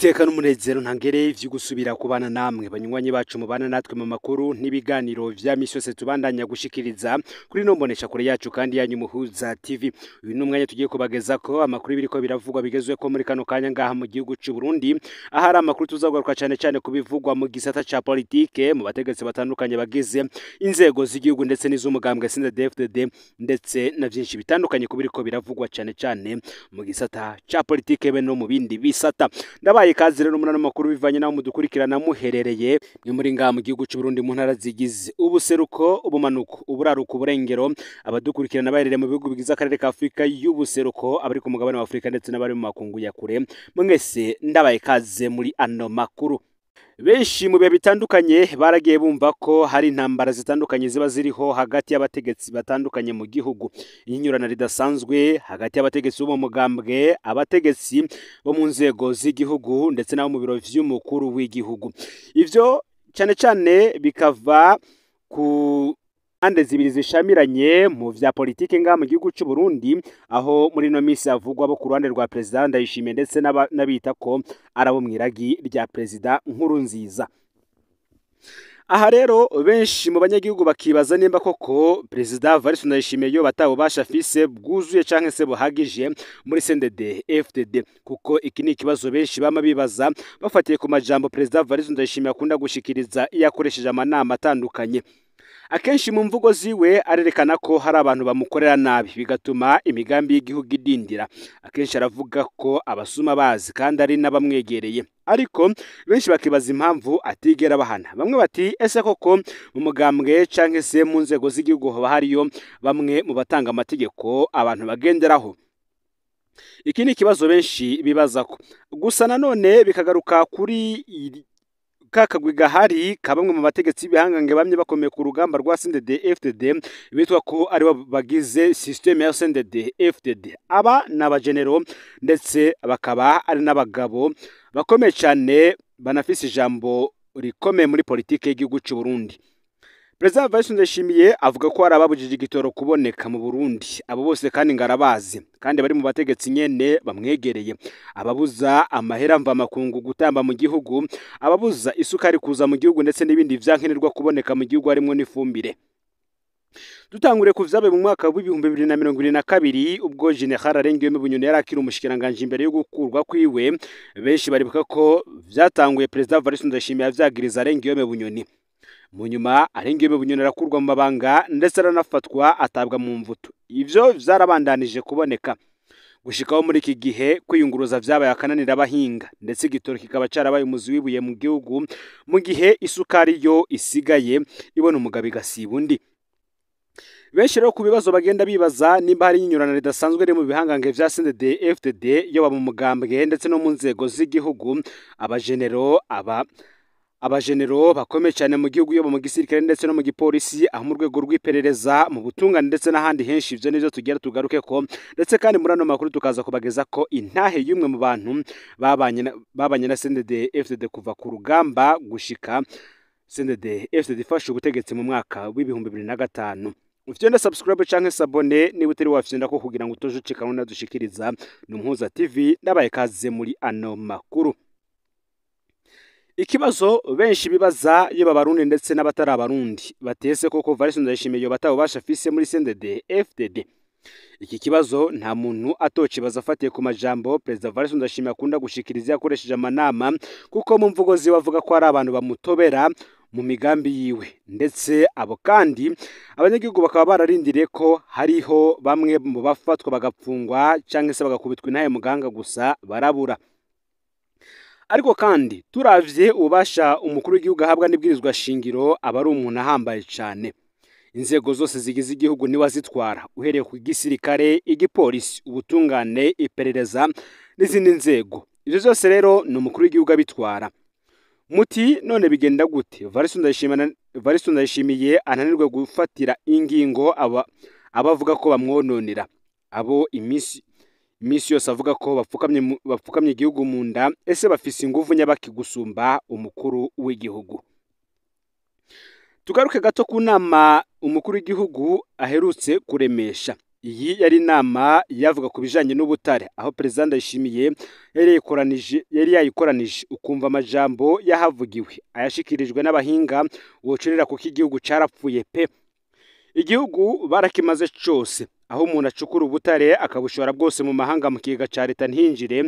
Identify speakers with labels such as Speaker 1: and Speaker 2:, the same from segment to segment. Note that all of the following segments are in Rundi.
Speaker 1: Niteka n'umunezero ntangere vyo gusubira kubana namwe banywanyi bacu mubana natwe mu makuru n'ibiganiro vya misi yose tubandanya gushikiriza kuri no mbonesha kure yacu kandi yanyu Muhuza TV. Uyu ni umwanya tugiye kubagezako amakuru biriko biravugwa bigezweko muri kano kanya ngaha mu gihugu c'u Burundi, ahari amakuru tuzagaruka cane cane kubivugwa mu gisata ca politike mu bategetsi batandukanye bagize inzego z'igihugu ndetse n'iz'umugambwe CNDD-FDD ndetse na vyinshi bitandukanye kubiriko biravugwa cane cane mu gisata ca politike be no mu bindi bisata. Ndabaye kazi rero umunano makuru bivanye naho mudukurikirana muherereye mwe muri ngaha mu gihugu c'u Burundi mu ntara zigize ubuseruko, ubumanuko, uburaruko, uburengero, abadukurikirana baherereye mu bihugu bigize akarere ka Afrika y'ubuseruko, abari ku mugabane wa Afrika ndetse n'abari mu makungu ya kure, mwese ndabaye kaze muri ano makuru. Benshi mu bihe bitandukanye baragiye bumva ko hari intambara zitandukanye ziba ziriho hagati y'abategetsi batandukanye mu gihugu, inyurana ridasanzwe hagati y'abategetsi bo mu mugambwe, abategetsi bo mu nzego z'igihugu ndetse n'abo mu biro vy'umukuru w'igihugu. Ivyo cane cane bikava ku mpande zibiri zishamiranye mu vya politike ngaha mu gihugu c'u Burundi, aho muri no misi havugwa bo ku ruhande rwa Perezida Ndayishimiye ndetse n'abita ko arabo mwiragi rya Perezida Nkurunziza. Aha rero benshi mu banyagihugu bakibaza nimba koko Perezida Evariste Ndayishimiye yo batabubasha afise bwuzuye canke se buhagije muri CNDD FDD, kuko iki ni ikibazo benshi bama bibaza bafatiye ku majambo Perezida Evariste Ndayishimiye akunda gushikiriza iyo akoresheje amanama atandukanye. Akenshi mu mvugo ziwe arerekana ko hari abantu bamukorera nabi bigatuma imigambi y'igihugu idindira. Akenshi aravuga ko abasuma bazi kandi ari n'abamwegereye, ariko benshi bakibaza impamvu atigera bahana. Bamwe bati ese koko mu mugambwe canke se mu nzego z'igihugu hoba hariyo bamwe mu batanga amategeko abantu bagenderaho? Iki ni ikibazo benshi bibazako. Gusa nanone bikagaruka kuri kakagwi gahari ka bamwe mu bategetsi b'ibihangange bamye bakomeye ku rugamba rwa CNDD FDD bitwa ko aribo bagize systeme ya CNDD FDD. Aba ni abagenero ndetse bakaba ari n'abagabo bakomeye cyane banafise ijambo rikomeye muri politike y'igihugu c'u Burundi. Perezida Evariste Ndayishimiye avuga ko hari ababujije igitoro kuboneka mu Burundi, abo bose kandi ngarabazi kandi bari mu bategetsi nyene bamwegereye, ababuza amahera mva makungu gutamba mu gihugu, ababuza isukari kuza mu gihugu ndetse n'ibindi vyankenerwa kuboneka mu gihugu harimo n'ifumbire. Dutangure ku vyabaye mu mwaka w'2022 ubwo General Arengiyeme Bunyoni yari akiri umushikiranganje imbere yo gukurwa kwiwe, benshi baribuka ko vyatanguye Perezida Evariste Ndayishimiye avyagiriza Arengiyeme Bunyoni. Mu nyuma Arengiyeme Bunyoni arakurwa mu mabanga ndetse aranafatwa atabwa mu mvuto. Ivyo vyarabandanije kuboneka gushikaho muri iki gihe kwiyunguruza vyabaye akananira abahinga ndetse igitoro kikaba carabaye umuzi w'ibuye mu gihugu, mu gihe isukari yo isigaye ibona umugabo igasiba undi. Benshi rero ku bibazo bagenda bibaza nimba hari inyurana ridasanzwe riri mu bihangange vya CNDD FDD yoba mu mugambwe ndetse no mu nzego z'igihugu, abagenero abagenero bakomeye cyane mu gihugu yoba mu gisirikare ndetse no mu gipolisi, aho mu rwego rw'iperereza, mu butungane ndetse n'ahandi henshi. Ivyo nivyo tugera tugaruke ko, ndetse kandi muri ano makuru tukaza kubageza ko intahe y'umwe mu bantu babanye na CNDD FDD kuva ku rugamba gushika CNDD FDD ifashe ubutegetsi mu mwaka w'2005. Ufyonde subscribe canke s'abonner niba utari wafyonda ko kugira ngo utoje ucika nadushikiriza. Ni Muhuza TV, ndabaye kaze muri ano makuru. Ikibazo benshi bibaza iyo babarundi ndetse n'abatari abarundi batese koko Evariste Ndayishimiye yo batabubasha afise muri CNDD FDD. Iki kibazo nta muntu atocibaza afatiye ku majambo Perezida Evariste Ndayishimiye akunda gushikiriza yakoresheje amanama, kuko mu mvugo ziwe avuga ko ari abantu bamutobera mu migambi yiwe, ndetse abo kandi abanyagihugu bakaba bararindiriye ko hariho bamwe mu bafatwa bagapfungwa canke se bagakubitwa intahe mu gahanga gusa barabura. Ariko kandi turavye ububasha umukuru w'igihugu ahabwa n'ibwirizwa shingiro, aba ari umuntu ahambaye cane. Inzego zose zigize igihugu niwe azitwara, uhereye ku gisirikare, igipolisi, ubutungane, iperereza n'izindi nzego. Ivyo vyose rero ni umukuru w'igihugu abitwara. Muti none bigenda gute Evariste Ndayishimiye ananirwe gufatira ingingo abavuga ko bamwononera, abo iminsi yose avuga ko bapfukamye igihugu mu nda? Ese bafise inguvu nyabaki gusumba umukuru w'igihugu? Tugaruke gato ku nama umukuru w'igihugu aherutse kuremesha. Iyi yari inama yavuga ku bijanye n'ubutare, aho Perezida Ndayishimiye yari yayikoranije, ukumva amajambo yahavugiwe ayashikirijwe n'abahinga wocerera kuko igihugu carapfuye pe. Igihugu barakimaze cose, aho umuntu acukura ubutare akabushora bwose mu mahanga, mu kigega ca leta ntinjire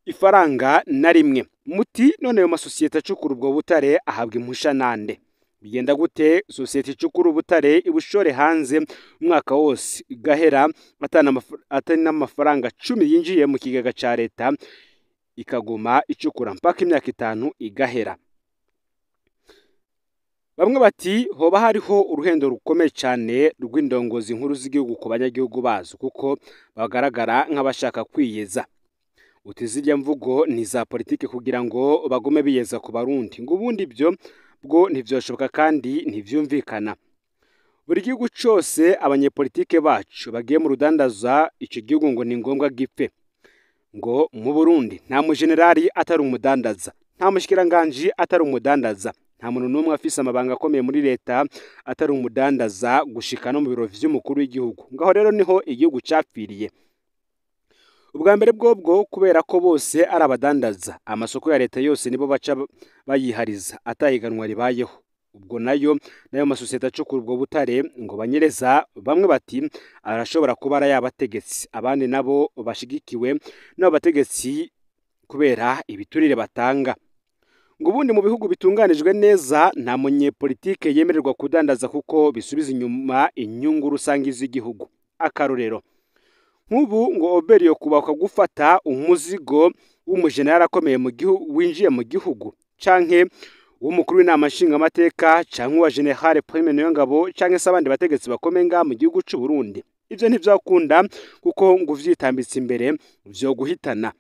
Speaker 1: ifaranga na rimwe. Muti none ayo masosiyete acukura ubwo butare ahabwa impusha nande? Bigenda gute sosiyete icukura ubutare ibushore hanze umwaka wose igahera atari n'amafaranga 10 yinjiye mu kigega ca leta, ikaguma icukura mpaka imyaka 5 igahera? Bamwe bati hoba hariho uruhendo rukomeye cyane rw'indongozi nkuru z'igihugu ku banyagihugu bazo, kuko bagaragara nk'abashaka kwiyeza. Uti zirya mvugo ni za politike kugira ngo bagume biyeza ku Barundi, ngo ubundi ibyo bwo ntivyoshoboka kandi ntivyumvikana. Buri gihugu cose abanyepolitike bacu bagiye mu rudandaza ico gihugu ngo ni ngombwa gipfe. Ngo mu Burundi nta mujenerali atari umudandaza, nta mushikiranganji atari umudandaza, nta muntu n'umwe afise amabanga akomeye muri leta atari umudandaza, gushika no mu biro vy'umukuru w'igihugu. Ngaho rero niho igihugu capfiriye. Ubwa mbere bwobwo kubera ko bose ari abadandaza, amasoko ya leta yose nibo baca bayihariza atahiganwa ribayeho. Ubwo nayo masosiyete acukura ubwo butare ngo banyereza, bamwe bati arashobora kuba ari ayabategetsi, abandi nabo bashigikiwe n'abo bategetsi kubera ibiturire batanga. Ngo ubundi mu bihugu bitunganijwe neza nta munyepolitike yemererwa kudandaza kuko bisubiza inyuma inyungu rusange z'igihugu. Akarorero, nk'ubu ngo Oberiyo kubakwa gufata umuzigo w'umujenerali akomeye mu gihugu winjiye mu gihugu, canke w'umukuru w'inama nshingamateka, canke uwa General Prime Niyongabo, canke se abandi bategetsi bakomeye ngaha mu gihugu c'u Burundi. Ivyo ntivyakunda kuko ngo uvyitambitse imbere vyo guhitana.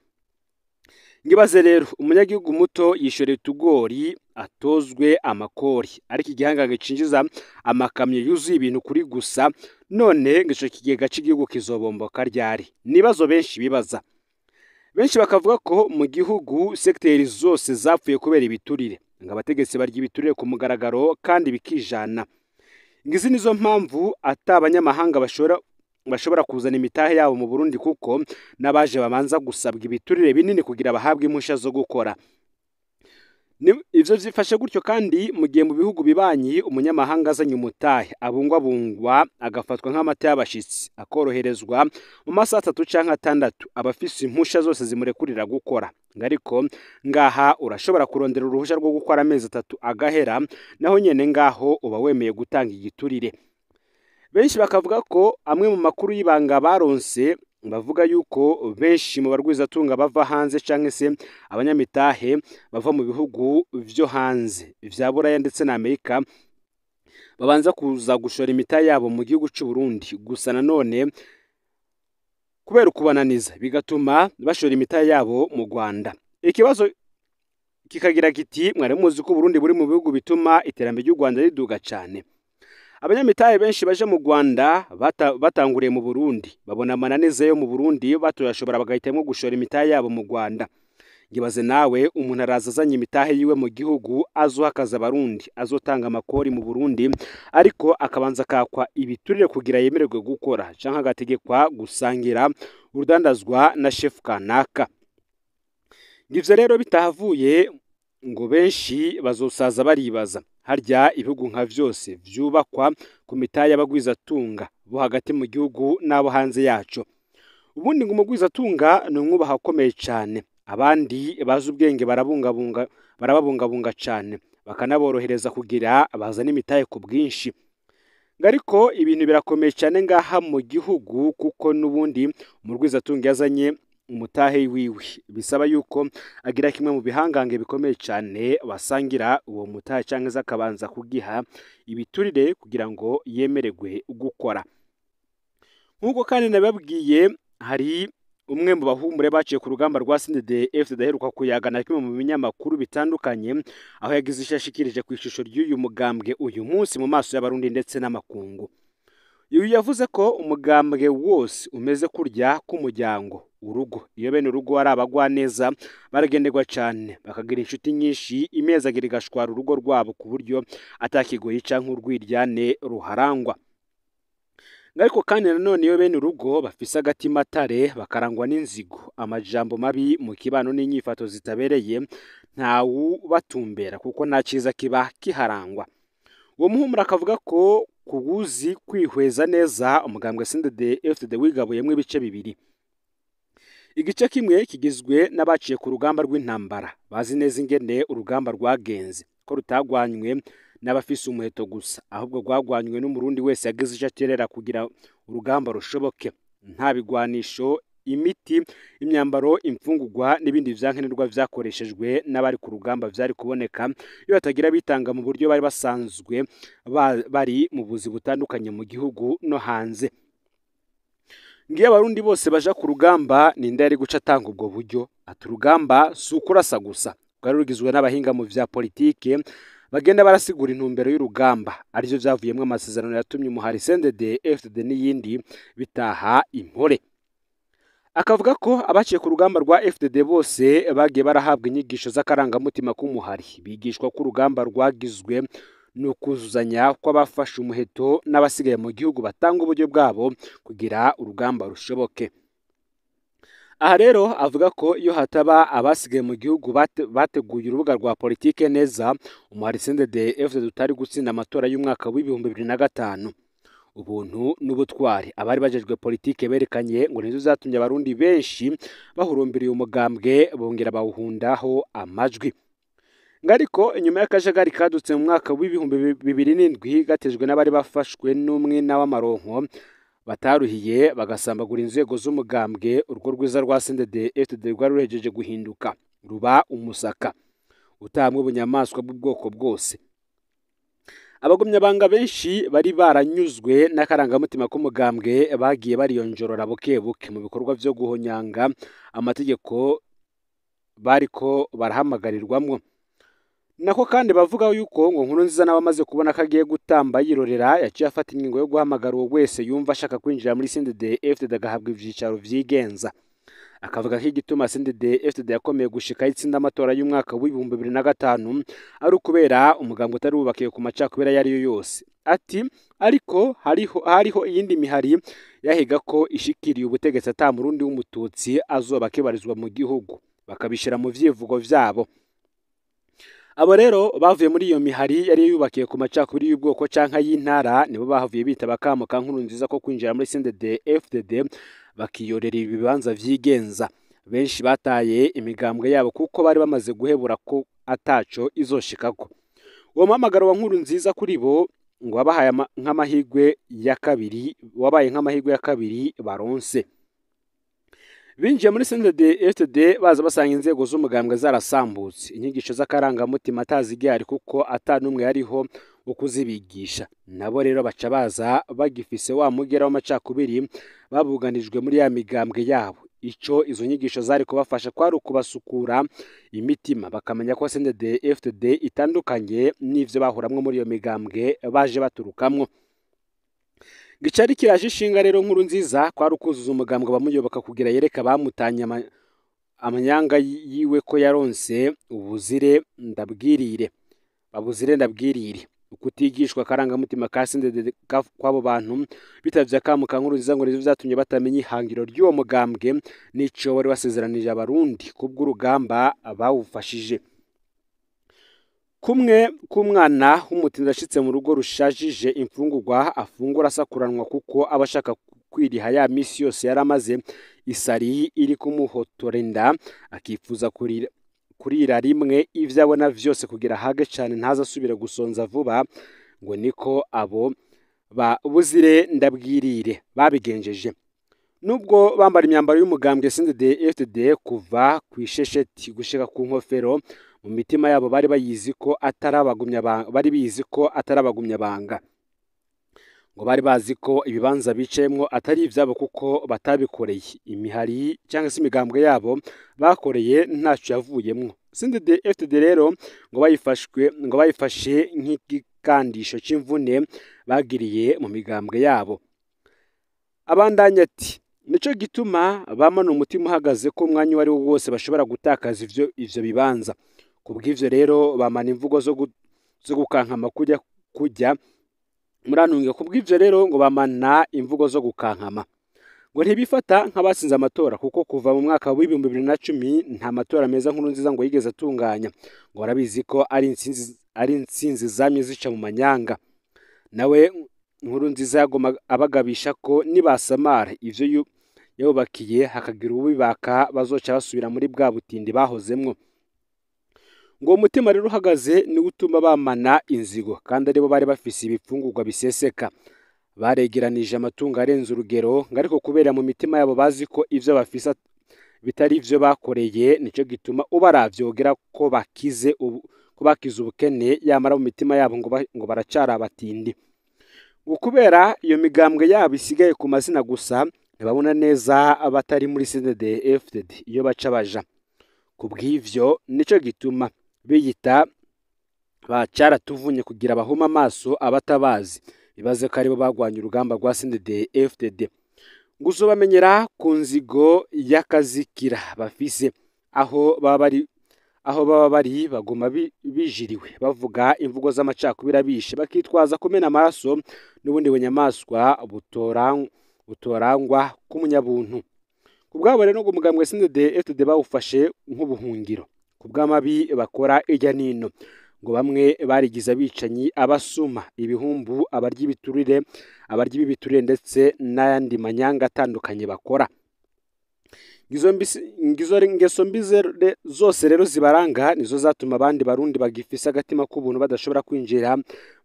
Speaker 1: Ngibaze rero umunyagihugu muto yishoreye utugori atozwe amakori, ariko igihangange cinjiza amakamyo yuzuye ibintu kuri gusa, none ngo ico kigega c'igihugu kizobomboka ryari? Nibazo benshi bibaza. Benshi bakavuga ko mu gihugu sekteri zose zapfuye kubera ibiturire, ngo abategetsi barya ibiturire ku mugaragaro kandi bikijana. Ngizi nizo mpamvu ata abanyamahanga bashobora kuzana imitahe yabo mu Burundi, kuko n'abaje babanza gusabwa ibiturire binini kugira bahabwe impusha zo gukora. Ivyo vyifashe gutyo kandi mu gihe mu bihugu bibanyi umunyamahanga azanye umutahe abungwabungwa agafatwa nk'amata y'abashitsi, akoroherezwa mu masaha 3 canke 6, abafise impusha zose zimurekurira gukora. Ariko ngaha urashobora kurondera uruhusha rwo gukora amezi 3 agahera, naho nyene ngaho uba wemeye gutanga igiturire. Benshi bakavuga ko amwe mu makuru y'ibanga baronse bavuga yuko benshi mu barwizatunga bava hanze canke se abanyamitahe bava mu bihugu vyo hanze vya Buraya ndetse na Amerika babanza kuza gushora imitahe yabo mu gihugu c'u Burundi, gusa nanone kubera ukubananiza bigatuma bashora imitahe yabo mu Rwanda. Ikibazo kikagira kiti mwari muzi ko Burundi buri mu bihugu bituma iterambere ry'u Rwanda riduga cane. Abanyamitahe benshi baje mu Rwanda batanguriye mu Burundi, babona amananiza yo mu Burundi batoyashobora bagahitamo gushora imitahe yabo mu Rwanda. Ngibaze nawe umuntu araza azanye imitahe yiwe mu gihugu azohakaza abarundi, azotanga amakori mu Burundi, ariko akabanza kakwa ibiturire kugira yemererwe gukora, canke agategekwa gusangira urudandazwa na chef kanaka. Ngivyo rero bitahavuye ngo benshi bazosaza baribaza harya ibihugu nka vyose vyubakwa ku mitahe y'abagwizatunga bo hagati mu gihugu n'abo hanze yaco. Ubundi ngo umugwizatunga ni umwubaha akomeye cane, abandi bazi ubwenge barababungabunga cane, bakanaborohereza kugira bazana imitahe ku bwinshi. Ariko ibintu birakomeye cane ngaha mu gihugu, kuko n'ubundi umugwizatunga yazanye umutahe wiwe bisaba yuko agira kimwe mu bihangange bikomeye cane basangira uwo mutahe, canke zakabanza kugiha ibiturire kugira ngo yemererwe gukora. Nkuko kandi nababwiye, hari umwe mu bahumure baciye ku rugamba rwa CNDD-FDD aheruka kuyagana kimwe mu binyamakuru bitandukanye, aho yagize ishashikirije ku ishusho ry'uyu mugambwe uyu munsi mu maso y'abarundi ndetse n'amakungu. Uyu yavuze ko umugambwe wose umeze kurya k'umuryango urugo, iyo bene urugo ari abagwaneza baragenderwa cane, bakagira inshuti nyinshi, imezagira igashwara urugo rwabo ku buryo atakigoyi canke urwiryane ruharangwa. Ariko kandi nanone iyo bene urugo bafise agatimatare bakarangwa n'inzigo, amajambo mabi mu kibano n'inyifato zitabereye, ntawubatumbera kuko nta ciza kiba kiharangwa. Uwo muhumuro akavuga ko kuwuzi kwihweza neza umugambwe CNDD-FDD wigabuyemwo ibice bibiri. Igice kimwe kigizwe n'abaciye ku rugamba rw'intambara, bazi neza ingene urugamba rwagenze, ko rutagwanywe n'abafise umuheto gusa, ahubwo rwagwanywe n'umurundi wese yagize ico aterera kugira urugamba rushoboke. Nta bigwanisho, imiti, imyambaro, imfungurwa n'ibindi vyankenerwa vyakoreshejwe n'abari ku rugamba vyari kuboneka iyo hatagira bitanga mu buryo bari basanzwe bari mu buzi butandukanye mu gihugu no hanze. Ngiyo abarundi bose baja ku rugamba, ninde yari guca atanga ubwo buryo? Ati urugamba si ukurasa gusa, rwari rugizwe n'abahinga mu vya politike bagenda barasigura intumbero y'urugamba, arivyo vyavuyemwo amasezerano yatumye umuhari CNDD-FDD n'iyindi bitaha impore. Akavuga ko abaciye ku rugamba rwa FDD bose bagiye barahabwa inyigisho z'akarangamutima k'umuhari, bigishwa ko urugamba rwagizwe n'ukuzuzanya kw'abafashe umuheto n'abasigaye mu gihugu batanga uburyo bwabo kugira urugamba rushoboke. Aha rero avuga ko iyo hataba abasigaye mu gihugu bateguye urubuga rwa politike neza, umuhari CNDD-FDD utari gutsinda amatora y'umwaka w'2005. Ubuntu n'ubutwari abari bajejwe politike berekanye ngo nizo zatumye abarundi benshi bahurumbiriye umugambwe bongera bawuhundaho amajwi. Ngariko inyuma y'akajagari kadutse mu mwaka w'2007 gatejwe n'abari bafashwe n'umwina w'amaronko bataruhiye bagasambagura inzego z'umugambwe, urwo rwiza rwa CNDD-FDD rwari ruhejeje guhinduka ruba umusaka utamwe ubunyamaswa bw'ubwoko bwose. Abagumyabanga benshi bari baranyuzwe n'akarangamutima k'umugambwe bagiye bariyonjorora buke buke mu bikorwa vyo guhonyanga amategeko bariko barahamagarirwamwo. Nako kandi bavuga yuko ngo Nkurunziza nawe amaze kubona ko agiye gutamba yirorera, yaciye afata ingingo yo guhamagara uwo wese yumva ashaka kwinjira muri CNDD-FDD agahabwa ivyicaro vyigenza. Akavuga ko igituma CNDD-FDD yakomeye gushika itsinda amatora y'umwaka w'2005 ari ukubera umugambwe utari wubakiye ku macakubiri ayo ariyo yose. Ati ariko hariho iyindi mihari yahiga ko ishikiriye ubutegetsi ata murundi w'umututsi azoba akibarizwa mu gihugu, bakabishira mu vyivugo vyabo. Abo rero bavuye muri iyo mihari yari yubakiye ku macakubiri y'ubwoko canke y'intara, nibo bahavuye bitaba akamo ka Nkurunziza ko kwinjira muri CNDD-FDD bakiyorera ibibanza vyigenza. Benshi bataye imigambwe yabo kuko bari bamaze guhebura ko ataco izoshikako. Uwo muhamagaro wa Nkurunziza kuri bo ngo wabahaye nk'amahigwe ya kabiri, wabaye nk'amahigwe ya kabiri baronse. Binjiye muri CNDD-FDD baza basanga inzego z'umugambwe zarasambutse, inyigisho z'akarangamutima atazigihari kuko ata n'umwe yariho wo kuzibigisha. Nabo rero baca baza bagifise wa mugera w'amacakubiri babuganijwe muri ya migambwe yabo. Ico izo nyigisho zari kubafasha kwari ukubasukura imitima, bakamenya ko CNDD-FDD itandukanye n'ivyo bahuramwo muri iyo migambwe baje baturukamwo. Gicari kiraje ishinga rero Nkurunziza kwari ukuzuza umugambwe bamuyoboka kugira yereka bamutanye amanyanga yiwe ko yaronse ubuzire ndabwirire, babuzire ndabwirire. Ukutigishwa akarangamutima ka CNDD kw'abo bantu bitavye akamo ka Nkurunziza ngo nivyo vyatumye batamenya ihangiro ry'uwo mugambwe n'ico wari wasezeranije abarundi kubw'urugamba bawufashije. Kumwe k'umwana w'umutindi ashitse mu rugo rushajije imfungurwa afungura asakuranwa kuko aba ashaka kwiriha ya misi yose yaramaze isari iri kumuhotora inda, akifuza kurira rimwe ivyo abona vyose kugira hage cane ntazasubire gusonza vuba, ngo niko abo ba buzire ndabwirire babigenjeje. Nubwo bambara imyambaro y'umugambwe CNDD-FDD kuva kw'ishesheti gushika ku nkofero, mu mitima yabo bari bayizi ko bari bizi ko atarabagumya banga. Ngo bari bazi ko ibibanza bicayemwo atari ivyabo kuko batabikoreye. Imihari cyangwa se imigambwe yabo bakoreye ntaco yavuyemwo. CNDD-FDD rero ngo bayifashe nk'igikandisho c'imvune bagiriye mu migambwe yabo. Abandanya ati nico gituma bamana umutima uhagaze ko umwanya uwo ari wo wose bashobora gutakaza ivyo bibanza. Kubw'ivyo rero bamana imvugo zo gukankama kujya Murantunge kubw'ivyo rero ngo bamana imvugo zo gukankama, ngo ntibifata nk'abatsinze amatora, kuko kuva mu mwaka wa 2010 nta matora meza Nkurunziza ngo yigeze atunganya. Ngo barabizi ko ari intsinzi zamye zica mu manyanga. Nawe Nkurunziza yagoma abagabisha ko nibasamara ivyo yabubakiye, hakagira uwubibaka, bazoca basubira muri bwa butindi bahozemwo. Ngo uwo mutima rero uhagaze niwo utuma bamana inzigo, kandi aribo bari bafise ibifungurwa biseseka, baregeranije amatungo arenze urugero. Ngo ariko kubera mu mitima yabo bazi ko ivyo bafise bitari ivyo bakoreye, nico gituma ubaravye wogera ko bakize ubu, ko bakize ubukene, yamara mu mitima yabo ngo baracara abatindi. Ngo kubera iyo migambwe yabo isigaye ku mazina gusa, ntibabona neza abatari muri CNDD FDD iyo baca baja. Kubw'ivyo nico gituma biyita ba Cyaratuvunye, kugira bahuma amaso abatabazi, bibaze ko aribo bagwanye urugamba rwa CNDD FDD. Ngo uzobamenyera ku nzigo y'akazikira bafise. Aho baba bari baguma bijiriwe, bavuga imvugo z'amacakubiri abishe, bakitwaza kumena amaraso n'ubundi bunyamaswa butorangwa k'umunyabuntu. Ku bwabo rero, ngo umugambwe CNDD FDD bawufashe nk'ubuhungiro ku bw'amabi bakora irya nino. Ngo bamwe barigize abicanyi, abasuma, ibihumbu, abarya ibiturire ndetse n'ayandi manyanga atandukanye bakora. Ngizo ngeso mbi zose rero zibaranga, nizo zatuma abandi Barundi bagifise agatima k'ubuntu badashobora kwinjira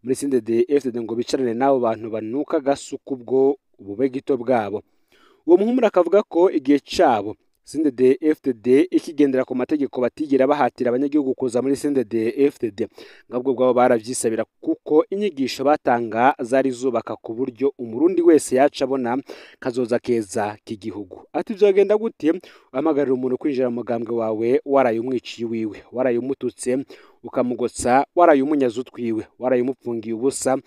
Speaker 1: muri CNDD FDD ngo bicarane n'abo bantu banuka agasuku ubwo bube gito bwabo. Uwo muhumuro akavuga ko igihe cabo CNDD FDD ikigendera ku mategeko, batigera bahatira abanyagihugu kuza muri CNDD FDD, ngabwo bwabo baravyisabira, kuko inyigisho batanga zari zubaka ku buryo Umurundi wese yaca abona kazoza keza k'igihugu. Ati: "Vyogenda gute uhamagarira umuntu kwinjira mu mugambwe wawe waraye umwiciye wiwe, waraye umututse ukamugotsa, waraye umunyaze utwiwe, waraye umupfungiye ubusa,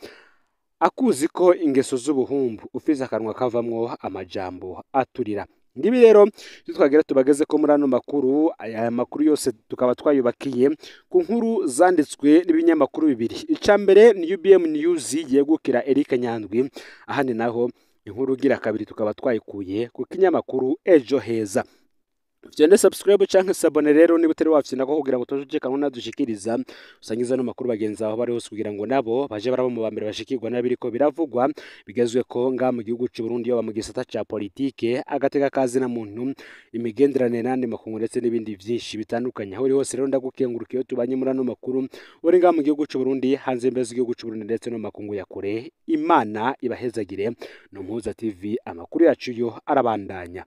Speaker 1: akuzi ko ingeso z'ubuhumbu, ufise akanwa kavamwo amajambo aturira?" Ngibi rero ivyo twagira tubageze ko muri ano makuru. Aya makuru yose tukaba twayubakiye ku nkuru zanditswe n'ibinyamakuru bibiri. Ica mbere ni UBM News yegukira Eric Nyandwi, ahandi naho inkuru gira kabiri tukaba twayikuye ku kinyamakuru Ejo Heza. Vyende subscribe canke s'abonner rero niba utari wafyina ko, kugira ngo tujujikanwe nadushikiriza. Usangiza no makuru bagenzi aho bari hose, kugira ngo nabo baje barabo mu bambere bashikirwa n'abiriko biravugwa bigezwe ko nga mu gihugu c'u Burundi, yoba mu gisata ca politike, agateka kazi na muntu, imigenderanire n'andi makungu, ndetse n'ibindi vyinshi bitandukanye. Aho uri hose rero ndagukenguruka iyo tubanye muri ano makuru, uri nga mu gihugu c'u Burundi, hanze imbe z'igihugu c'u Burundi, ndetse no mu makungu ya kure. Imana ibahezagire. No Muhuza TV, amakuru yacu yo arabandanya.